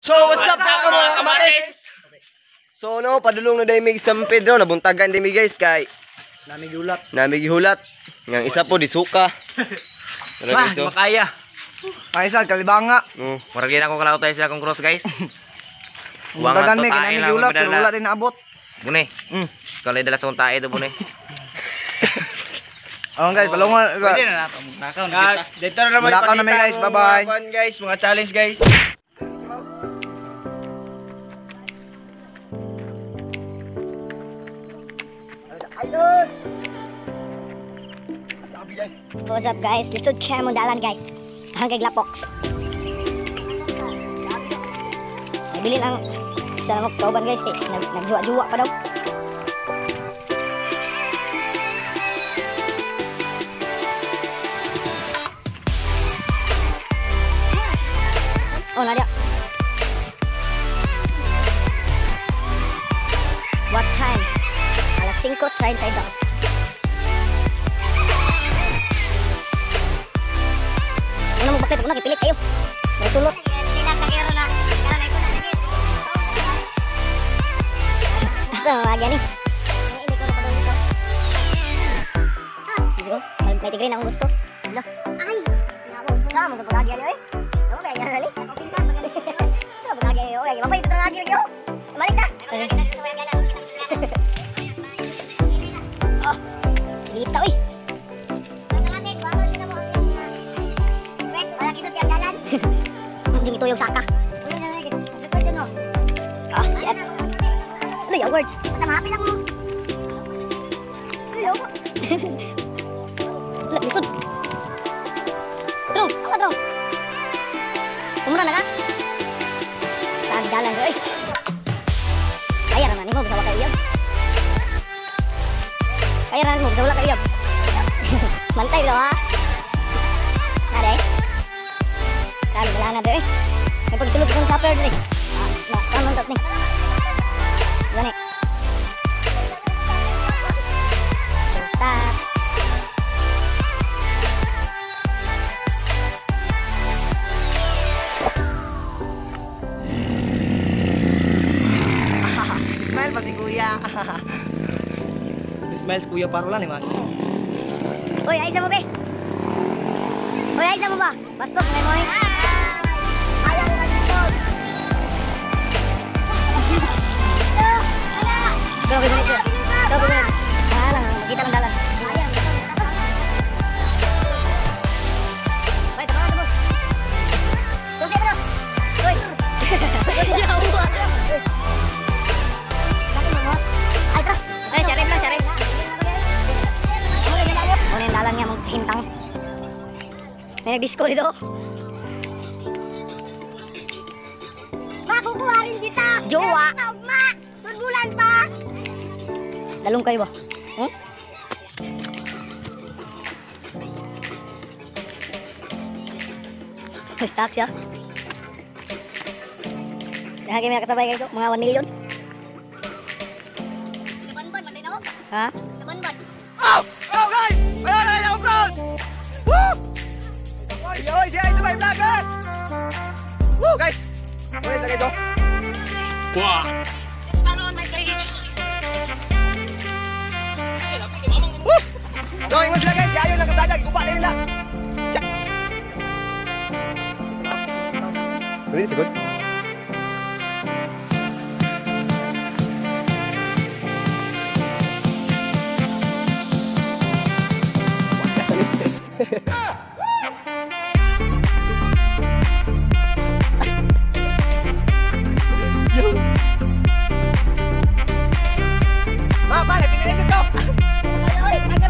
So what's up sa mga kamatis? So no, padulong na dahil mig San Pedro, nabuntagan din mi guys kay Nami gulat. Nami gihulat. Ngang isa po disuka. Wah, makaya. Kaya sa kalibanga. No. Murag din ako kalaw tayo sa akong cross guys. Buntagan mi kay nami gihulat pero wala din naabot. Bune. Ikaw lang dala sa akong tae do bune. Oh guys, palungan. Pwede na nato magnakaw na kita. Dito na naman Magnakaw na mi guys, bye-bye. Guys, mga challenge guys. What's up guys? Lisod kaya mong dalan guys. Hanggang Lapox. Nabilin ang isa na kauban guys eh. Nagjuwa-juwa pa daw. Oh, nadia. What time? Alas 5:32. Ano mo bakit? Una, kipilit kayo. May sulot. Asa mga lagi ni? Dito, may tigre na akong gusto. Ay! Saan mo ito lagi ani, oy? Ano ba yan, ali? Saan mo lagi, oy? Mapay ito lagi, oy. Balik na! Oh, dito, oy. Hindi ito yung saka. Ah, shit. Ano yung words? Wala, lisod. Draw, ako draw. Umra na ka? Saan dalan ko, oy? Kaya naman, mo, basta wala ka iyab. Kaya naman mo, basta wala ka iyab. Mantay daw, ha? Nade? Saan, wala na doon, eh. May pagtulog akong supper doon, eh. Ah, na, tama ni. Gani. Stop. Smile pa si kuya. Smile si kuya parola ni man. Oy, ay sa mo be. Oy, ay sa mo ba? Bastos may mo. Ayaw na dito. Go, go, go. Go, go. Ah, lang, kita lang dalan. Wait, tama na mo. Susi bro. Oy. Yawa. Ay, tara. Ay, syarif lang, syarif. Ano yung dalan nga mong hintang? May nag-disco dito. Makukuha rin kita. Jowa. Ugma. Sunbulan pa. Lalong kayo ba? Hmm? May stock siya. Dahil kami nakasabay kayo, mga 1 million. Banban, man din ako. Ha? Sa banban. Oh! Oh guys! Ayun, ayun, ayun, front! Woo! Oy, oy, siya ito may vlogger! Woo, guys! Ulit lang ito. Wah. Woo! So, ingon sila guys, ayaw lang kasada, gupa na nila. Ready, good? Ma, pa, nagpinilig ko! Ay, ay, ay, ay,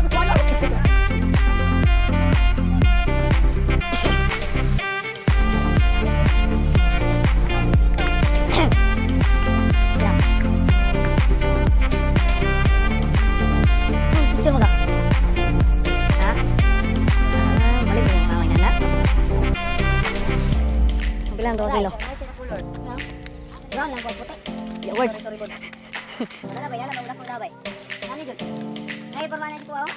Picture mo ka? Ha? Ah, balik mo yung mamay nana. Ang bilang 2 kilo. Brown lang, puti. Yeah, words. Wala ba, yala ba, wala kong labay. Ano yun? Ay, permanent ko ako.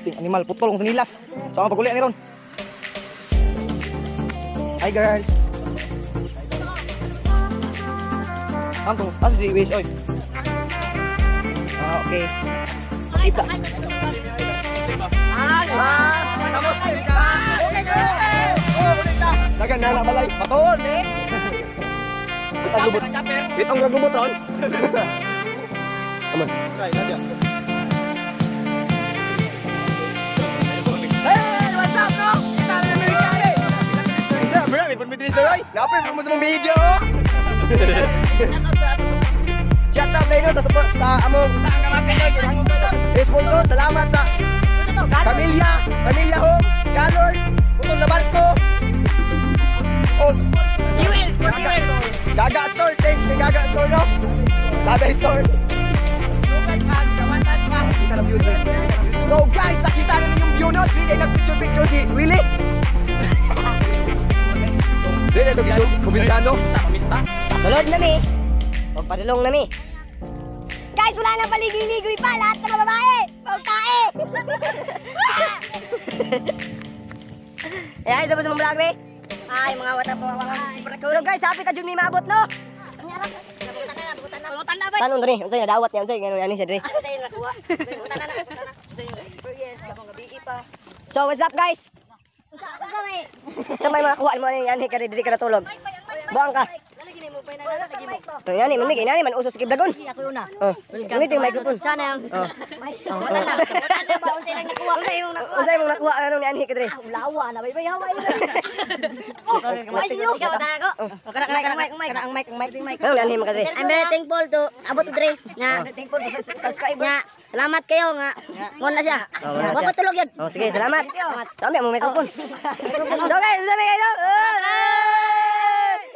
Ting animal putol kung sinilas. So ang paguli ni ron. Hi girls. Ang tong asa si Wish oy. Ah, okay. Kita. Dagan na na balay. Patol eh. Bitang lubot. Bitang gagubot ron. Come on. Hey, what's up no? Kita na may Napay mo sa mong video. Shout out na sa support sa among sponsor. Salamat sa Pamilya, Pamilya Home, Colors, Putol na Barko. Oh, Gaga Store, thanks kay Gaga Store no. Gaga Store. So guys, nakita na ninyong view no. Hindi nag-picture picture si Willie. Dili ito guys, kumbintano. Sulod na mi. O padulong na mi. Guys, wala na paligoy-ligoy pa. Lahat ng mga babae. Pagtae. Eh, ay, sabos mong vlog mi. Ay, mga wata po. So guys, happy ta jud mi maabot no. Tanong dre, unsay nadawat niya, unsay ngano ani siya dre. So what's up guys? Sa may mga kuha mo ani ani ka diri ka natulog. Buang ka. Nani mami kay nani man uso sa kiblagon. Oh, gamit yung microphone. Sana yung Oh. Wala na. Wala na ba unsay lang nakuha? Unsay imong nakuha? Unsay imong nakuha ano ni anhi ka dre? Lawa na bay bay haway. Ikaw na ako. Kana ang mic, ang mic, mic. Ano ni anhi mo ka dre? I'm very thankful to abot to dre nga thankful to subscribers. Nga salamat kayo nga mo na siya. Oh, wala Wa siya. pa tulog yun. Oh, sige, salamat. Dami mo microphone. So guys, sabi kayo.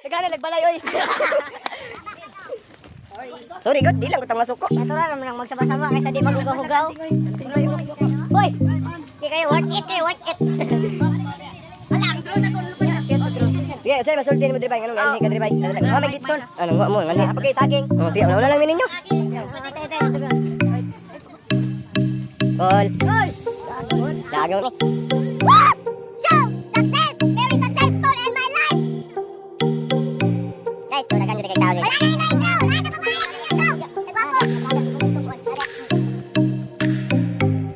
Nagana nagbalay oy. Sorry god, di lang ko tang masuko. Natural naman ang magsama-sama kaysa di maghugaw-hugaw. Hoy, di kayo worth it, eh, worth it. Wala, ang drone ako Sige, say masulti mo dre bay, nganong anhi ka dre bay? Wa may litson. Ano wa mo nganhi? Okay, saging. Oh, sige, wala lang ninyo. Call. Dagaw ni. Show success! Very successful in my life! Guys, wala kang kay tao. Wala na intro! Wala na babae!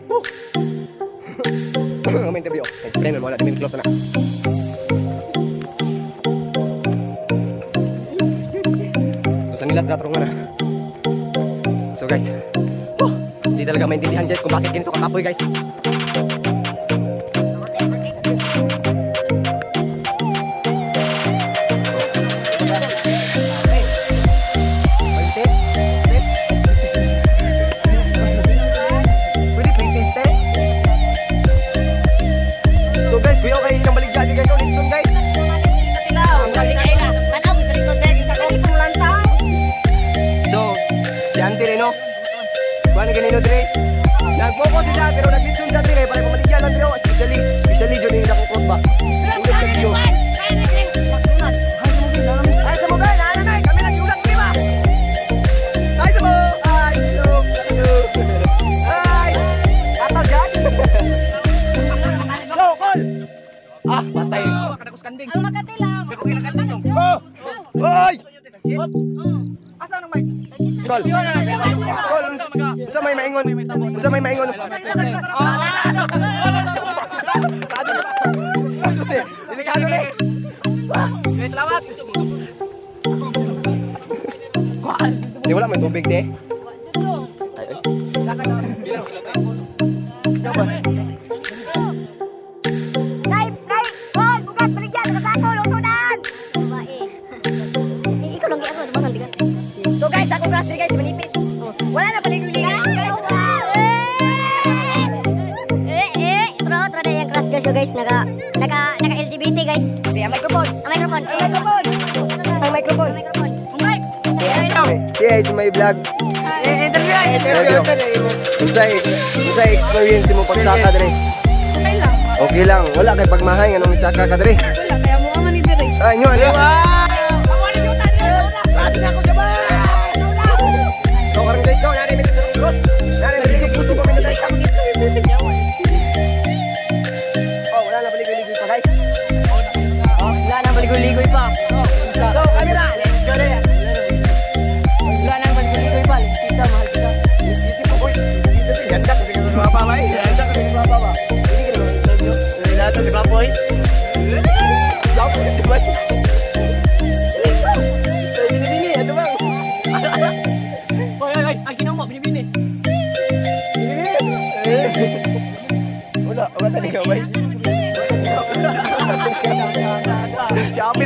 Go! Nagwapo! May interview. Explain mo wala din close na. So sa nila sa na. So guys, oh, hindi talaga maintindihan guys kung bakit ganito kakapoy guys. So guys, kuya kayo ng baligya guys, litson guys. So, si Auntie Reno, kuha na ganino dire. Nagpoko sila pero naglitson siya dire para pamaligya lang pero especially dyan yung akong cross ba. Ingat sa video. Ay, sa mo ba? Nana na, kami lang yulang di ba? Ay, sa mo! Ay, hello! Hello! Ay! Atal dyan! Go, call! Ah, patay. Ang Makati lang. Oh! Oy! Call. Call. Unsa may maingon? Unsa may maingon? Delikado ni. Salamat. Di wala may tubig di. Ay, ay. Nay, nay, wag, bugat, baligyan, nakasako, lutunan! Babae. Eh, ikaw lang ako, diba, bigat. So guys, ako gas guys, manipis. Oh, wala na paligoy-ligoy guys. Eh, eh, tro, tro na yung crush guys, so guys, naka, naka, naka LGBT guys. Okay, ang microphone. Ang microphone. Ang microphone. Ang microphone. Ang microphone. Siya sa may vlog. Interview, Interview. Unsay unsay experience mo pagsaka dire? Okay lang. Okay lang, wala kay pagmahay nganong misaka ka dire. Wala, kaya mo ang ni dire. Ay, nyo ano? So karon guys, go nari mi sa cross. Nari mi sa puso ko mi. Oh, wala na paligoy-ligoy pa guys. Wala na.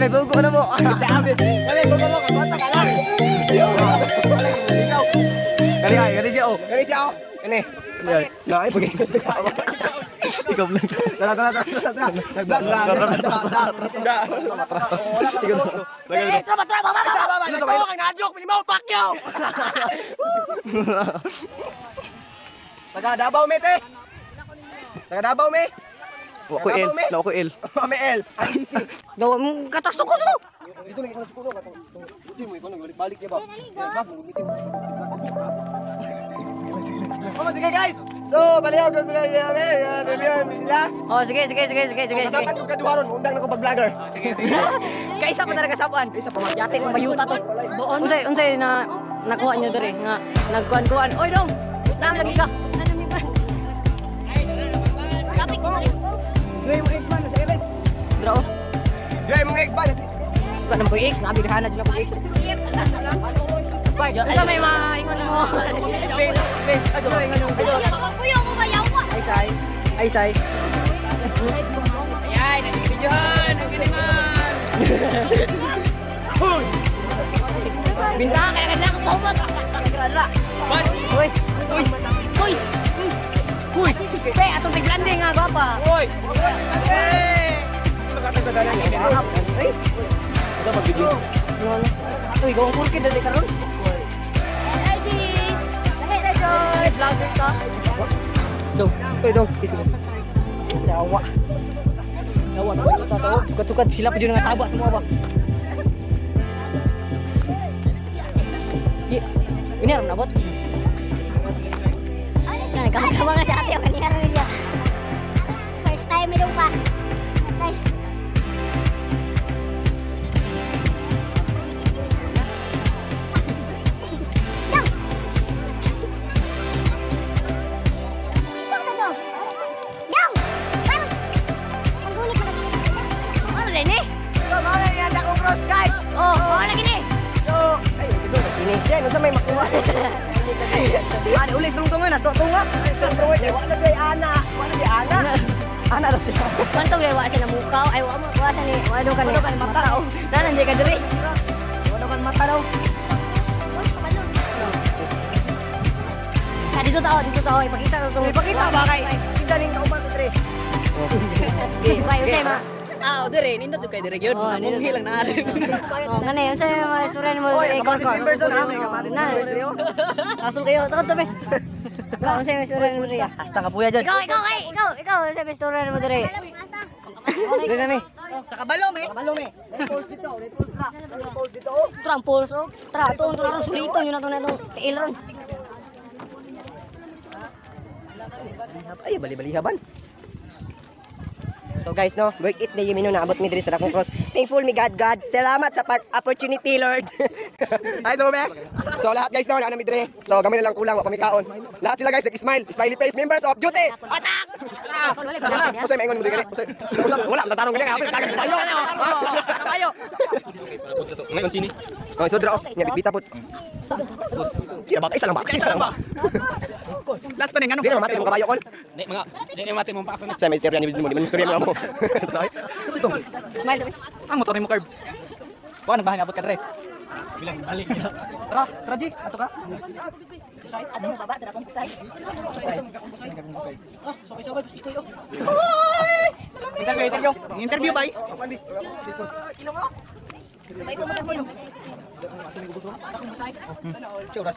Nagsugo na mo. Kali gugo mo kagwata ka lang. Kali ay, kali siya oh. Kali siya oh. Kani. Naay pag ikaw lang. Tara tara tara tara. Taga Davao me te. Taga Davao me. Wa ko L, la ko L. May L. Gawa mo katas ko to. Dito lagi ko sa katong. Buti mo ikaw nagbalik niya ba. Oh, sige guys. So, baliw ko sila sila. Oh, sige sige sige sige sige. Kasapan ko kaduharon, undang na ko pag-vlogger. Sige. Kaisa pa talaga sapan. Isa pa yate kung bayuta to. Unsay unsay na nakuha niyo diri nga nagkuan-kuan. Oy dong. Naam lagi ka. Dre mo ex man, sige guys. Draw. Dre mo ex man. Wala nang ex, nabi gahana jud ako ex. Bay, unsa may maingon mo? Ay say. Ay say. Ay, nagbidiyohan, ang giniman. Bintang kaya kaya ako paumat. Uy, uy, uy. Uy, pe, atong tiglanding nga gwapa. Uy. Ay. Ano mag-video? Uy, gawang kurkid dali karon. LIG. Lahi na joy. Vlogger ka. Dong, uy dong, kiss mo. Dawa. Dawa, tawa. Tukad-tukad sila pa jud nga saba semua ba. Ini aram nabot. Nagkakawa nga si ate, kanina rin siya. First time ito pa. Ay. Dong! Dong na to! Dong! Parang... Ang gulit mo na. Ano din eh? So, mao na niya akong cross guys. Oh, mao na gini. So, ay, ito na kini. Siya, unsa may makuha? Ano ulit tungtungan na tunga. Tungtungan wala jay ana, wala jay ana. Ana ra siya. Pantog lay wa siya namukaw, ay wa mo wa siya ni wa daw kani mata raw. Nanan jay ka diri. Wa daw kan mata raw. Ah, dito tao, ipakita to. Ipakita ba kay? Kita ning kauban to dre. Okay, Bay unsay ma? Ah, dere nindot kay dere gyud. Namunghi lang na ari. Oh, ngani unsay mga istorya nimo Oy, diri? kamatis ni person ha, may kamatis ni person diri. Asol kayo, takot to be. Ikaw unsay mga istorya nimo diri? Hasta ka puya jud. Ikaw ikaw ay ikaw ikaw unsay mga istorya nimo diri? Dre na mi. Sa kabalo me. Kabalo me. Pulse dito, pulse ra. Pulse dito. Tra ang pulse oh. Tra to ron sulito yun na to na to. Tiil ron. Ay, bali-balihaban. So guys, no, worth it na yung mino naabot mi diri sa Dakong Cross. Thankful mi God God. Salamat sa pag opportunity, Lord. Ay, so be. So lahat guys, no, naa mi diri. So gamay na lang kulang wa pa mi kaon. Lahat sila guys nag-smile, smiley face members of duty. Attack! Usay maingon mo diri gani. Usay. Wala, tatarong gani. Apil tayo. Tayo. Ngayon chini. Oh, so draw. Nya bitbita pud. Kira ba isa lang ba? Isa lang ba? Last pa ning ano? Di na mati mo kabayo kol. Di mga di na mati mo pa ako na. Sa may istorya ni mo, di man istorya mo. So ito. Smile to be. Ang motor mo curve. Wa nagbahan abot ka dre. Bilang balik. Tara, tara G, ato ka. Ato mo baba sa Dakong Kusay. Ah, sakay sakay ikoy oh. Interview, interview. Interview bay.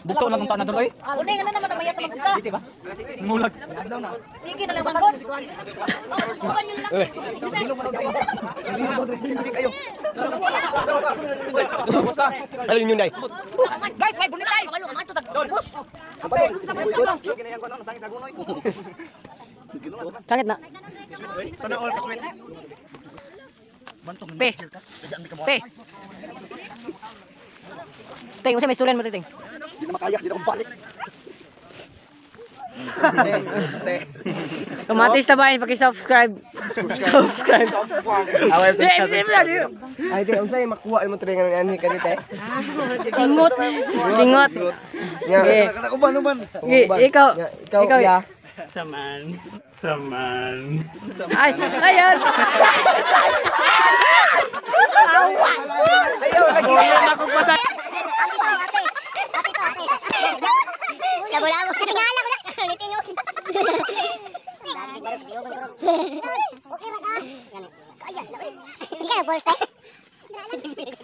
Bukto lang ang taon na doon oy. Unay nga na naman ang mayat magka. City ba? Mulag. Sige na lang manggod. Hindi kayo. Alin yun day? Guys, may bunitay. Bus. Sakit na. Sana all kaswet. Pe. Pe. Ting, unsa may istorya nimo diri, ting? Di na makaya, di na balik. Kamatis ta ba paki-subscribe. Subscribe. Ay, di unsay makuha imong tre nga ani kani te. Singot. Singot. Nya. Okay. Ikaw. Ikaw, Ikaw. ya. Saman. Saman. Ay, ayan. Awa.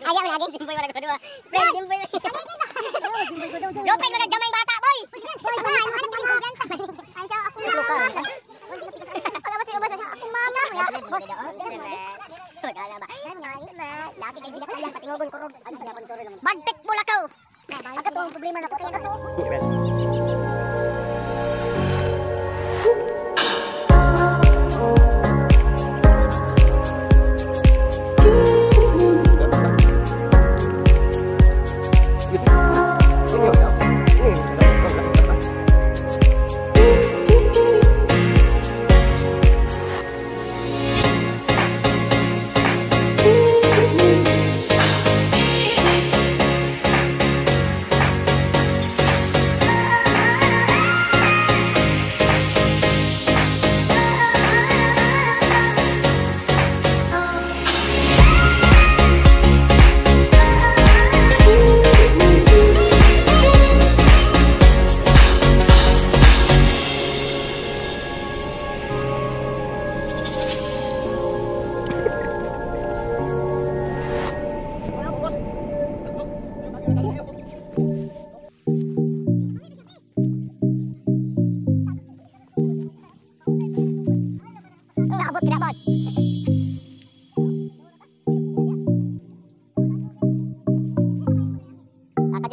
Ayaw lagi Jimboy wala kadua. Friend Jimboy. Lupin mo naggamay bata boy. Bagpit bulakaw. Ang problema na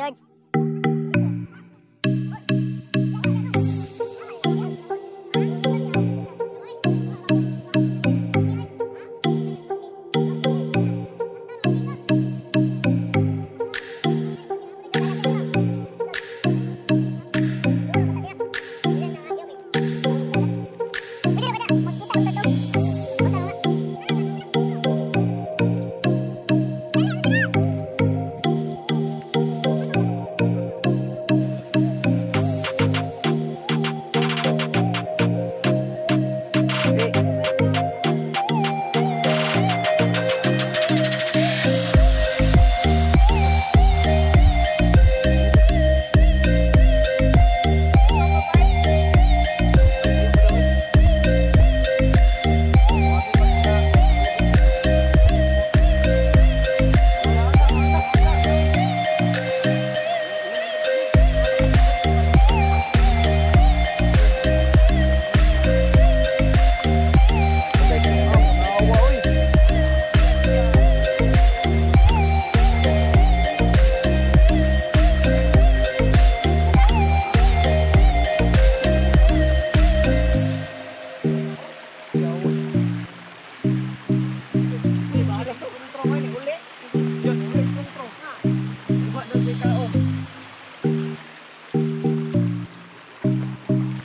George.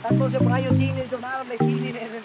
Tapos yung mga yung chinin, so naroon may chinin.